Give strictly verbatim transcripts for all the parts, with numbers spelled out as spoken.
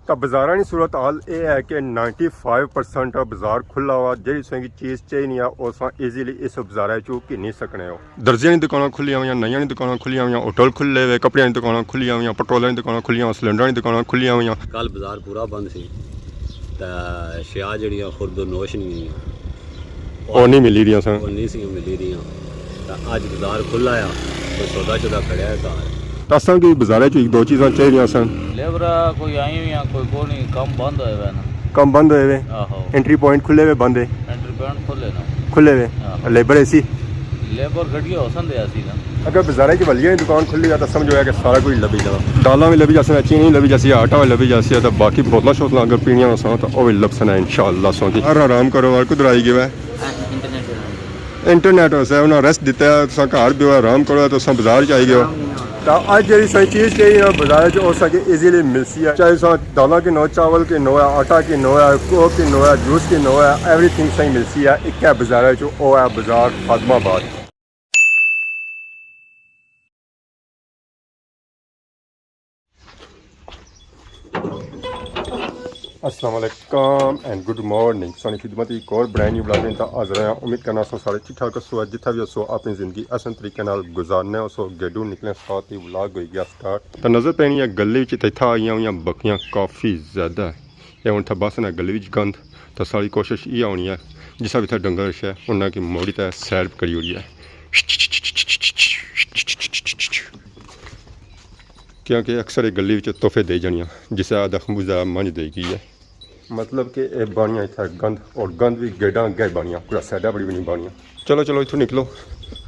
تاں بازاراں نی صورت حال اے ہے کہ نائنٹی فائیو پرسینٹ بازار کھلا ہوا، جیڑھی تساں کی چیز چاہینی ہے، او تساں ایزیلی اس بازارے چوں گھنی سکنے ہو۔ درزیاں نی دکاناں کھلیاں ہویاں، نائیاں نی دکاناں کھلیاں ہویاں، ہوٹل کھلے ہوئے، کپڑیاں نی دکاناں کھلیاں ہویاں، پٹرولر نی دکاناں کھلیاں ہویاں، سلنڈراں نی دکاناں کھلیاں ہویاں۔ کل بازار پورا بند سی، تے شیا جیڑیاں خورد و نوش نی ہویاں۔ او نہیں ملی رہیاں سن۔ او نہیں سی ملی رہیاں۔ تے اج بازار کھلا آ، کوئی سودا شودا کھڑیا ہے گھر۔ تے اساں کی بازارے چ ایک دو چیزاں چاہیدیاں سن۔ لیبر کوئی آئی ہویاں، کوئی کونی، کم بند ہوئے ہوئے نا۔ کم بند ہوئے ہوئے؟ آہو۔ انٹری پوائنٹ کھلے ہوئے بند ہے؟ انٹری پوائنٹ کھلے نا۔ کھلے ہوئے؟ آہو۔ لیبر ایسی؟ لیبر گڈیاں ہو سن دے ایسی نا۔ اگر بازارے چ ولیاں نی دکان کھلی ہے تاں سمجھو ہے کہ سارا کچھ لبھی جانا۔ دالاں وی لبھی جاسن، چینی وی لبھی جاسی، آٹا وی لبھی جاسی، تے باقی بوتلاں شوتلاں اگر پینیاں ہوسن تاں او وی لبسن انشاءاللہ سوندی۔ یار آرام کرو یار، کدھر آئی گئے؟ انٹرنیٹ ہوسے، انہاں ریسٹ دتا ہے، تساں گھر بیو آرام کرو، تساں بازار چ آئی گئے ہو۔ تاں اج جیڑھی ساری چیز چاہیے نا بازار چ، او ساکے ایزیلی ملسی ہے۔ چاہے تساں دالاں گھنو، چاول گھنو ہے، آٹا گھنو ہے، کوک گھنو ہے، جوس گھنو ہے، ایوری تھنگ سائی ملسی ہے۔ اکے بازار چ، او ہے بازار خادم آباد۔ السلام علیکم اینڈ گڈ مارننگ۔ سانی خدمت ایک اور برانڈ نیو ولاگ دے نال حاضر ہاں۔ امید کرنا سو سارے ٹھیک ٹھاک ہسو، جتھا وی ہسو اپنی زندگی احسن طریقے نال گزارنے ہسو۔ گیڈو نکلنے ساتھ ہی ولاگ ہوئی گیا سٹارٹ۔ تے نظر پینی ہے گلی وچ، تے اتھا آئیاں ہویاں بکیاں کافی زیادہ ہے۔ اے ہن اتھا بس نا گلی وچ گند، تے ساری کوشش ایہا ہونی ہے جسا وی اتھا ڈنگر رکھیا ہے، انہاں کی موڑی تے سیر کری اوڑی ہے۔ کیونکہ اکثر ایک گلی وچ تحفے دے جانیاں، جسے آدھا خمبوزہ منج دے گئی ہے۔ مطلب کہ اے بانیاں اتھا گند، اور گند وی گیڈاں اگے بانیاں، کوئی سائیڈا بڑی وی نہیں بانیاں۔ چلو چلو، اتھوں نکلو،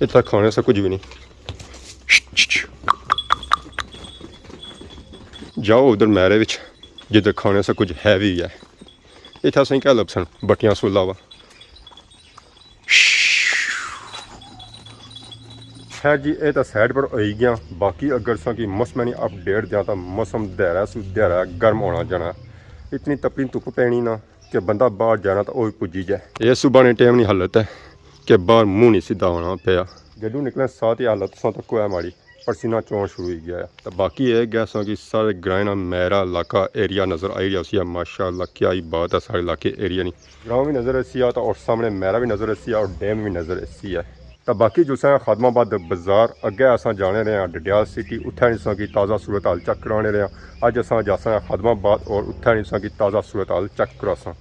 اتھا کھانے سا کچھ وی نہیں۔ جاؤ ادھر میرے وچ، جدھر کھانے سا کچھ ہے وی ہے۔ اتھا اساں کیا لبسن بٹیاں سوں علاوہ۔ خیر جی، اے تاں سائیڈ پر ہوئی گیاں، باقی اگر اساں کی موسم نی اپڈیٹ دیاں تاں موسم دھیرا سوں دھیرا گرم ہونا جانا۔ اتنی تپی دھپ پینی نا کہ بندہ باہر جانا تاں او وی پجی جائے۔ اے صبح نے ٹائم نی حالت ہے کہ باہر منہ نہیں سیدھا ہونا پیا۔ گیڈو نکلنے ساتھ ہی حالت تساں تکو ہے ماڑی۔ پسینہ چون شروع ہوئی گیا ہے۔ تے باقی اے گیساں کی سارے گرائیں نا میرا علاقہ ایریا نظر آئی رہیا سی، ماشاءاللہ کیا ہی بات ہے سارے علاقے ایریا نی۔ گراں وی نظر ایسی آ تے اور سامنے میرا وی نظر ایسی آ اور ڈیم وی نظر ایسی ہے۔ تے باقی جو ساں خادم آباد بازار اگے اساں جانے رہے ہاں ڈڈیال سٹی، اتھے نی ساں کی تازہ صورتحال چیک کرانے رہے ہاں۔ اج اساں جاساں خادم آباد اور اتھے نی ساں کی تازہ صورتحال چیک کراساں۔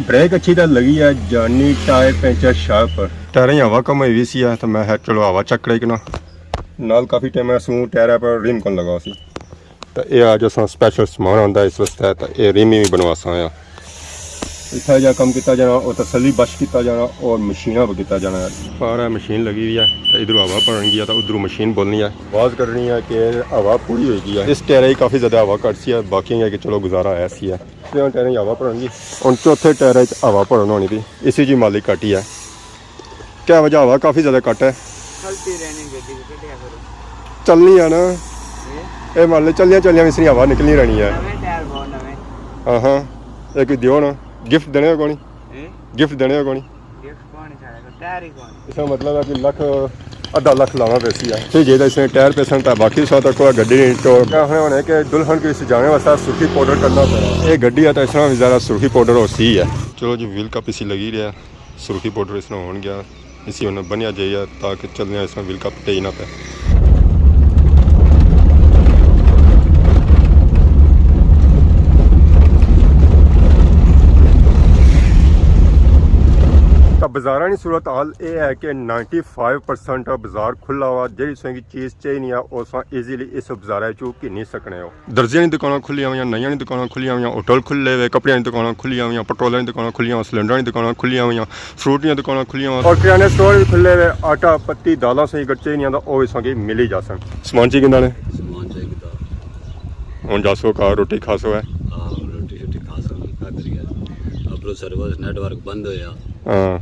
بریک اچھی طرح لگی ہے، جانی ٹائر پنچر شاپ پر۔ ٹائریں ہوا کم ہوئی وی سی ہے، تو میں خیر چلو ہوا چیک کرائی کنا۔ نال کافی ٹائم میں سوں ٹائر پر ریم کون لگا سی۔ تے اے اج اساں سپیشل سامان آندا اس واسطے، تے اے ریمی وی بنواساں آیا۔ اتھا جا کم کیتا جانا، او تسلی بخش کیتا جانا اور مشیناں پر کیتا جانا ہے۔ پارا مشین لگی ہوئی ہے، تے ادھروں ہوا بھرن گیا، تے ادھروں مشین بولنی ہے۔ آواز کرنی ہے کہ ہوا پوری ہوئی گئی ہے۔ اس ٹائر ہی کافی زیادہ ہوا کٹ سی ہے، باقی ہے کہ چلو گزارا ہے سی ہے۔ تے ہن ٹائریں ہوا بھرن گی۔ ہن چوتھے ٹائر وچ ہوا بھرن ہونی تھی، اسی جی مالک کٹ ہی ہے۔ کیا وجہ ہوا کافی زیادہ کٹ ہے؟ چلتی رہنی گڈی، کڈیا کرو۔ چلنی ہے نا۔ اے؟ اے مان لے چلیاں چلیاں وی سری ہوا نکلنی رہنی ہے۔ نویں ٹائر بہت نویں۔ ہاں ہاں۔ اے کوئی دیو نا۔ گفٹ دینے ہو کونی؟ اے؟ گفٹ دینے ہو کونی؟ گفٹ کون ہی سارے کو؟ ٹائر ہی کون؟ اس کا مطلب ہے کہ لکھ، ادھا لکھ لانا پیسی ہے۔ تے جے تے اس نے ٹائر پیسن تا باقی سو تک کوئی گڈی نہیں تو کیا ہونے ہونے کہ دلہن کو اس جانے واسطے سرخی پاؤڈر کرنا پڑا۔ اے گڈی ہے تو اس طرح بھی زیادہ سرخی پاؤڈر ہو سی ہے۔ چلو جی، ویل کپ اسی لگی رہیا۔ سرخی پاؤڈر اس طرح ہون گیا، اسی ہن بنیا جائیے تاکہ چلنے اس طرح ویل کپ ٹے ہی نہ پے۔ تاں بازاراں نی صورت حال اے ہے کہ نائنٹی فائیو پرسینٹ بازار کھلا ہوا، جیڑھی تساں کی چیز چاہینی ہے، او تساں ایزیلی اس بازارے چوں گھنی سکنے ہو۔ درزیاں نی دکاناں کھلیاں ہویاں، نائیاں نی دکاناں کھلیاں ہویاں، ہوٹل کھلے ہوئے، کپڑیاں نی دکاناں کھلیاں ہویاں، پٹرولر نی دکاناں کھلیاں ہویاں، سلنڈراں نی دکاناں کھلیاں ہویاں، فروٹ نیاں دکاناں کھلیاں ہویاں۔ اور کریانے سٹور وی کھلے ہوئے، آٹا، پتی، دالاں سہی کچے نیاں دا او وی ساں کی ملی جاسن۔ سامان چی گھندا نے؟ سامان چاہی کیتا۔ ہن جاسو گھر روٹی کھاسو ہے؟ ہاں، روٹی شوٹی کھاسو، کیا کریے؟ اپرو سروس نیٹ ورک بند ہویا۔ ہاں۔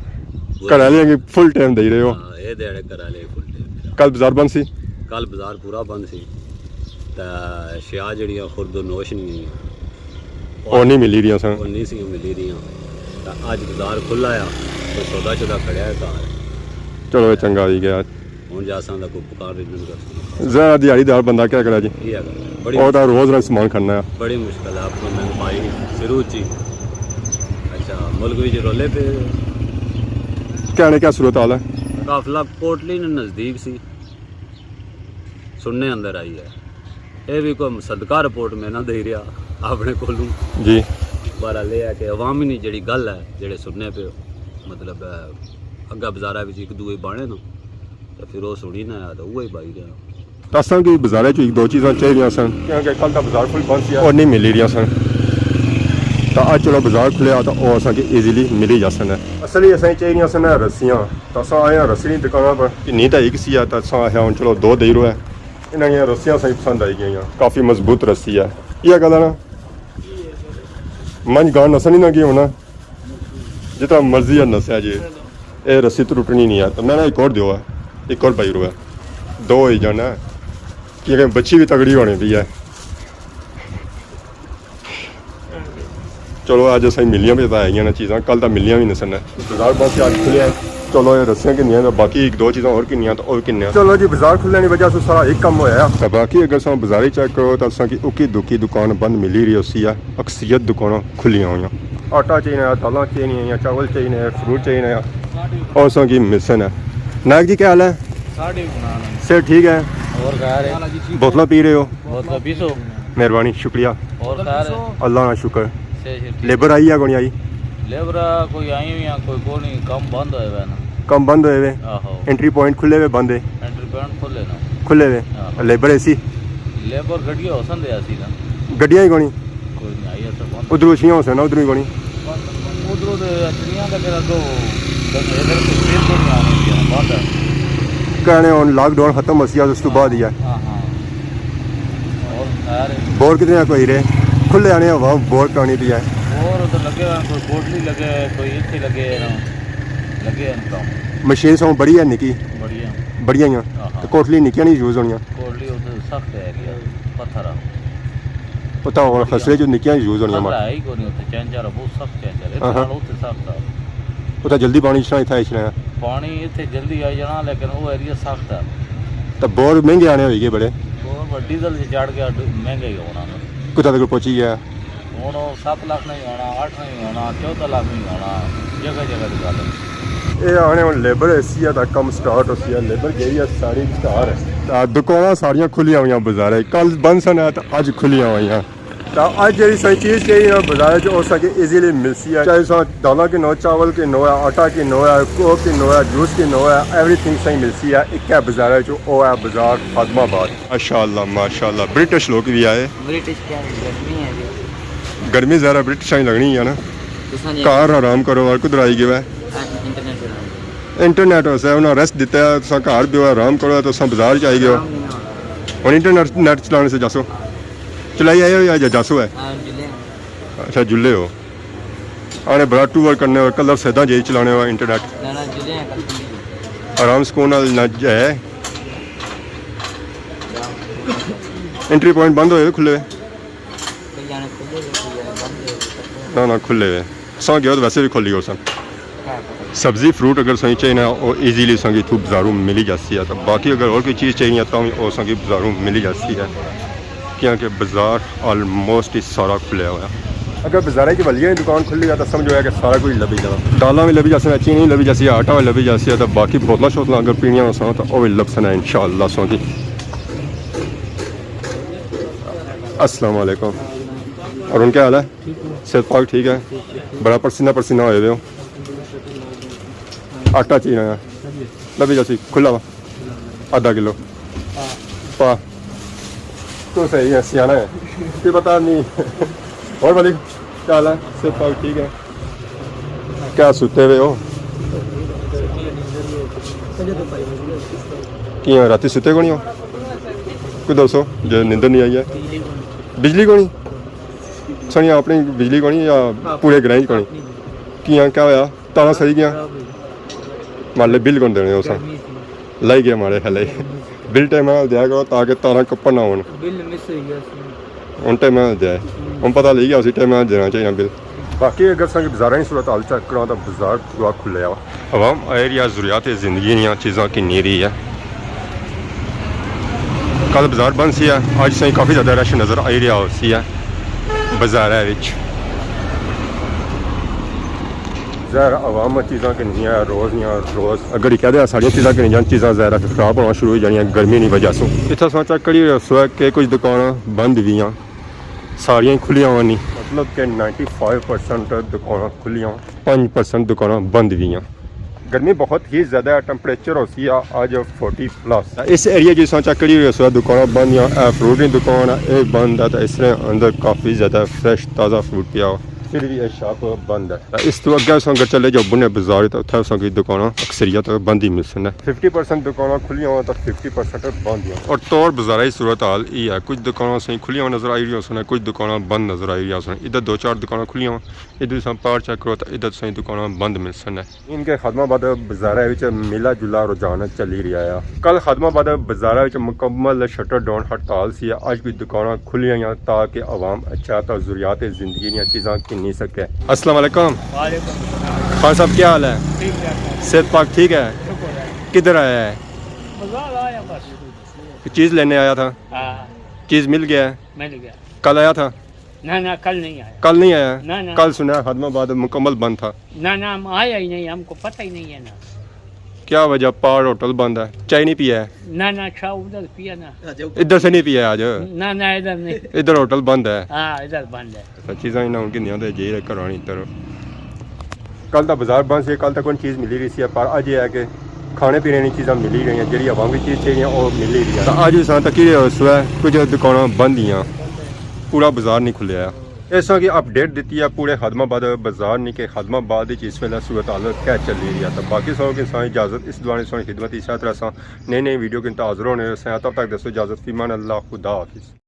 گھر والے کی فل ٹائم دئی رہے ہو؟ ہاں، اے دیہاڑے گھر والے فل ٹائم۔ کل بازار بند سی؟ کل بازار پورا بند سی۔ تے شیا جیڑیاں خورد و نوش نہیں ہویاں۔ او نہیں ملی رہیاں سن۔ او نہیں سی ملی رہیاں۔ تاں اج بازار کھلا آ، کوئی سودا شودا کھڑیا ہے گھر۔ چلو، یہ چنگا ہوئی گیا۔ ہن جاساں تاں کوئی دکان رجن کرساں۔ ذرا دیہاڑی دار بندہ کیا کرے جی؟ یہ گل ہے۔ بڑی او تاں روز روز سامان کھڑنا ہے۔ بڑی مشکل ہے، اپنا مہنگائی شروع چی۔ اچھا، ملک وچ رولے پے۔ کہنے کیا صورت حال ہے؟ قافلہ کوٹلی نے نزدیک سی، سننے اندر آئی ہے۔ اے بھی کوئی مصدقہ رپورٹ میں نہ دے رہا اپنے کولوں۔ جی۔ بہرحال یہ ہے کہ عوامی نی جڑی گل ہے، جڑے سننے پہ، مطلب، اگا بازارہ وچ ایک دوئے بانے نا، تو پھر وہ سنی نہ آیا تو وہی بائی رہا۔ تو اساں کی بازارے چ ایک دو چیزاں چاہیے سن، کیونکہ کل دا بازار فل بند سی اور نہیں ملی رہیاں سن۔ تو اج چلو بازار کھلیا تو وہ اساں کی ایزیلی ملی جاسن۔ اصل ہی اساں چاہیے رہیاں سن رسیاں، تو اساں آئے ہاں رسی نی دکاناں پر۔ کنی تو ایک سی ہے، تو اساں آخیا ہن چلو دو دئی رہو ہے۔ انہاں نیاں رسیاں اساں کی پسند آئی گئیاں، کافی مضبوط رسی ہے۔ یہ گل ہے نا، منج گان نسن ہی نہ گئی ہونا، جتنا مرضی ہے نسیا جی، اے رسی ترٹنی نہیں ہے۔ تو میں نا ایک اور دیو ہے، ایک اور پائی رہو ہے، دو ہوئی جانا ہے، کیونکہ بچی بھی تگڑی ہونی پی ہے۔ چلو، اج اساں ملیاں بھی تاں آئیاں نا چیزاں، کل تاں ملیاں بھی نسن۔ بازار بس اج کھلیا ہے۔ چلو، یہ رسیاں کنیاں، باقی ایک دو چیزاں اور کنیاں تو اور کنیاں۔ چلو جی، بازار کھلنے کی وجہ سے سارا ایک کم ہویا ہے۔ تو باقی اگر ساں بازاری چیک کرو تو اساں کی اکی دکی دکان بند ملی رہی ہوسی ہے، اکثریت دکاناں کھلیاں ہوئیاں۔ آٹا چاہیے، دالاں چاہیے، یا چاول چاہیے، فروٹ چاہیے، اور اساں کی ملسن ہے۔ نائک جی، کیا حال ہے؟ ساڑھے گناہ نے۔ صحت ٹھیک ہے؟ اور خیر ہے؟ بوتلاں پی رہے ہو؟ بوتلاں پیسو؟ مہربانی، شکریہ۔ اور خیر ہے؟ اللہ نا شکر۔ صحت ٹھیک۔ لیبر آئی یا کونی آئی؟ لیبر کوئی آئی ہوئی ہیں، کوئی کونی، کم بند ہوئے ہوئے نا۔ کم بند ہوئے ہوئے؟ آہو۔ انٹری پوائنٹ کھلے ہوئے بند ہے؟ انٹری پوائنٹ کھلے نا۔ کھلے ہوئے؟ آہو۔ لیبر ایسی؟ لیبر گڈیاں ہو سن دے ایسی نا۔ گڈیاں ہی کونی؟ کوئی نہیں آئی ایسا بند۔ ادھروں اچھیاں ہو سن، ادھروں ہی کونی؟ ادھروں تے اچھنیاں تے پھر اگوں ادھر تو پھر کونی آنے دیا بند ہے۔ کہنے ہن لاک ڈاؤن ختم ہوسی، اس تو بعد ہی ہے۔ ہاں، ہاں۔ اور خیر ہے؟ بور کتنے کوئی رہے؟ کھلے آنے ہوا، بور پانی پیا ہے۔ بور ادھر لگے ہوئے ہیں، کوئی کوٹلی لگے، کوئی اتھے لگے ہیں، لگے ہیں کم۔ مشین سو بڑی ہے نکی؟ بڑی ہے۔ بڑیاں ہی ہیں۔ ہاں، ہاں۔ تو کوٹلی نکیاں نہیں یوز ہونیاں؟ کوٹلی ادھر سخت ہے ایریا، پتھر ہے۔ پتہ ہوا خسرے جو نکیاں یوز ہونیاں مار۔ خسرا ہے ہی کونی اتھے، چینجر ہے، بہت سخت چینجر ہے۔ ہاں، ہاں۔ اتھے سخت ہے۔ اتھے جلدی پانی اچھنا، اتھے اچھنا ہے۔ پانی اتھے جلدی آئی جانا، لیکن وہ ایریا سخت ہے۔ تو بور مہنگے آنے ہوئی گئے بڑے۔ بور ڈیزل سے چڑھ گیا، ڈو-، مہنگا ہی ہونا نا۔ کتھا تک پہنچی گیا؟ ہن او ست لاکھ نہیں ہونا، اٹھ نہیں ہونا، چودہ لاکھ نہیں ہونا، جگہ جگہ دی گل ہے۔ اے آنے ہن لیبر ایسی ہے تاں کم سٹارٹ ہوسی ہے، لیبر گئی ہے ساری گھر۔ تاں دکاناں ساریاں کھلیاں ہوئیاں بازارے، کل بند سن تاں اج کھلیاں ہوئیاں۔ تاں اج جیڑھی سائی چیز چاہیے نا بازارے چ او ساں کی ایزیلی ملسی ہے، چاہے ساں دالاں کی نو، چاول کی نو ہے، آٹا کی نو ہے، کوک کی نو ہے، جوس کی نو ہے، ایوری تھنگ سائی ملسی ہے۔ اک ہے بازارے چ، او ہے بازار خادم آباد۔ ماشاءاللہ، ماشاءاللہ، برٹش لوگ بھی آئے۔ برٹش کیا ہے؟ گرمی ہے جی۔ گرمی ذرا برٹش آئی لگنی ہے نا۔ تساں جی۔ گھر آرام کرو، اور کدھر آئی گئے؟ ہاں، انٹرنیٹ چلانا۔ انٹرنیٹ واسطے انہاں ریسٹ دیتا ہے، تساں گھر بیو آرام کرو، تساں بازار چ آئی گئے ہو۔ آرام نہیں ہونا۔ ہن انٹرنیٹ، نیٹ چلانے سے جاسو۔ چلائی آئے ہو یا جا-، جاسو ہے؟ ہاں، جلے۔ اچھا، جلے ہو۔ آنے بڑا ٹور کرنے ہو، کلر سیدھا جائی چلانے ہو انٹرنیٹ۔ نہ، نہ، جلے ہیں، کل کھلی ہے۔ آرام سکون نال نہ جائے۔ انٹری پوائنٹ بند ہوئے کھلے ہوئے؟ نہ، نہ، کھلے ہوئے۔ اساں گئے تو ویسے بھی کھلی ہو سن۔ سبزی فروٹ اگر ساں چاہیے نا، او ایزیلی ساں کی اتھوں بازاروں ملی جاسی ہے۔ تو باقی اگر اور کوئی چیز چاہیے تاں بھی او ساں کی بازاروں ملی جاسی ہے، کیونکہ بازار آلموسٹ ہی سارا کھلیا ہوا۔ اگر بازارے کی ولیاں ہی دکان کھلی ہے تو سمجھو ہے کہ سارا کچھ لبھی جانا۔ دالاں بھی لبھی جاسن، چینی بھی لبھی جاسی ہے، آٹا بھی لبھی جاسی ہے، تو باقی بوتلاں شوتلاں اگر پینیاں ہو سن تو او بھی لبسن ہے انشاءاللہ ساں کی۔ السلام علیکم۔ ارون، کیا حال ہے؟ ٹھیک ہو؟ صحت پاک ٹھیک ہے؟ بڑا پسینہ پسینہ ہوئے ہوئے ہو۔ آٹا چاہیے نا؟ لبھی جاسی، کھلا وا۔ آدھا کلو۔ پا۔ تو صحیح ہے، سیانا ہے۔ یہ پتا نہیں۔ اور ملک، کیا حال ہے؟ صحت پاک ٹھیک ہے؟ کیا ستے ہوئے ہو؟ کیاں راتی ستے کونی ہو؟ کوئی دسو جے نیندر نہیں آئی ہے۔ بجلی کونی؟ سنی اپنی بجلی کونی یا پورے گرائیں کونی؟ کیاں، کیا ہویا؟ تاراں سڑی گیاں؟ مالے بل کون دینے ہو سن؟ لائی گئے ماڑے ہلے۔ بل ٹائم نال دیا کرو تاکہ تاراں کپن نہ ہون۔ بل مس ہوئی گیا سی۔ ہن ٹائم نال دیا ہے۔ ہن پتہ لگی گیا اسی ٹائم جانا چاہیے بل۔ باقی اگر اساں کی بازاراں نی صورت حال چیک کراں تاں بازار پورا کھلیا ہوا۔ عوام آئی رہی ہے، ضروریات زندگی نیاں چیزاں گھنی رہی ہے۔ کل بازار بند سی ہے، اج سائیں کافی زیادہ رش نظر آئی رہیا ہو سی ہے بازار وچ۔ ظاہر عوام چیزاں گھننیاں روز نیاں روز، اگر یہ کہہ دے ساریاں چیزاں گھنی جان، چیزاں ظاہر ہے خراب ہونا شروع ہو جانیاں گرمی نی وجہ سوں۔ اتھا اساں چیک کری رہے سو کہ کچھ دکاناں بند ویاں، ساریاں ہی کھلیاں ہوئیاں نی۔ مطلب کہ نائنٹی فائیو پرسینٹ دکاناں کھلیاں، پنج پرسینٹ دکاناں بند ویاں۔ گرمی بہت ہی زیادہ ہے، ٹمپریچر ہو سی آ اج فورٹی پلس۔ اس ایریا جی ساں چیک کری ہوئی اس وقت دکاناں بند یا اے فروٹ نی دکان ہے، اے بند ہے، تو اس نے اندر کافی زیادہ فریش تازہ فروٹ پیا ہوا۔ پھر بھی اے شاپ بند ہے۔ اس تو اگے اساں اگر چلے جاؤ بنے بازار، تو اتھے اساں کی دکاناں اکثریت بند ہی ملسن۔ ففٹی پرسینٹ دکاناں کھلیاں ہوئیاں تو ففٹی پرسینٹ بند ہوئیاں۔ اور طور بازار کی صورت حال یہ ہے، کچھ دکاناں سائیں کھلیاں ہوئیاں نظر آئی رہی ہوسن، کچھ دکاناں بند نظر آئی رہی ہوسن۔ ادھر دو چار دکاناں کھلیاں ہوئیاں، ادھر تساں پار چیک کرو تو ادھر تساں دکاناں بند ملسن۔ ان کے خادم آباد بازار وچ ملا جلا رجحان چلی رہیا ہے۔ کل خادم آباد بازار وچ مکمل شٹر ڈاؤن ہڑتال سی، اج بھی دکاناں کھلیاں ہوئیاں تاکہ عوام اچھا تا ضروریات زندگی دیاں چیزاں گھنی سکے۔ السلام علیکم۔ وعلیکم السلام۔ خان صاحب، کیا حال ہے؟ ٹھیک ہے۔ صحت پاک ٹھیک ہے؟ شکر ہے۔ کدھر آیا ہے؟ بازار آیا بس۔ چیز لینے آیا تھا؟ ہاں۔ چیز مل گیا ہے؟ مل گیا۔ کل آیا تھا؟ نہ، نہ، کل نہیں آیا۔ کل نہیں آیا؟ نہ، نہ۔ کل سنا ہے خادم آباد مکمل بند تھا۔ نہ، نہ، ہم آیا ہی نہیں، ہم کو پتہ ہی نہیں ہے نا۔ کیا وجہ؟ پار ہوٹل بند ہے، چائے نہیں پیا ہے؟ نہ، نہ، چاہ ادھر پیا نا۔ ادھر سے نہیں پیا آج؟ نہ، نہ، ادھر نہیں۔ ادھر ہوٹل بند ہے؟ ہاں، ادھر بند ہے۔ اچھا، چیزاں انہاں ہن گھنیاں تے جائی رہے گھراں نی طرف۔ کل دا بازار بند سی، کل تک کوئی چیز ملی رہی سی، پر اج یہ ہے کہ کھانے پینے نی چیزاں ملی رہی ہیں، جیڑھی عوام کی چیز چاہیے وہ ملی رہی ہے۔ تاں اج اساں تکی رہے اس وقت کچھ دکاناں بند ہیاں، پورا بازار نہیں کھلیا۔ اس طرح کی اپڈیٹ دیتی ہے پورے خادم آباد بازار نی کہ خادم آباد وچ اس ویلے صورت حال کیا چلی رہی ہے۔ تو باقی ساروں کی اساں اجازت، اس دعا نے ساروں خدمت، اسی طرح اساں نئی نئی ویڈیو کے حاضر ہونے رہساں۔ تب تک دسو اجازت، فی امان اللہ، خدا حافظ۔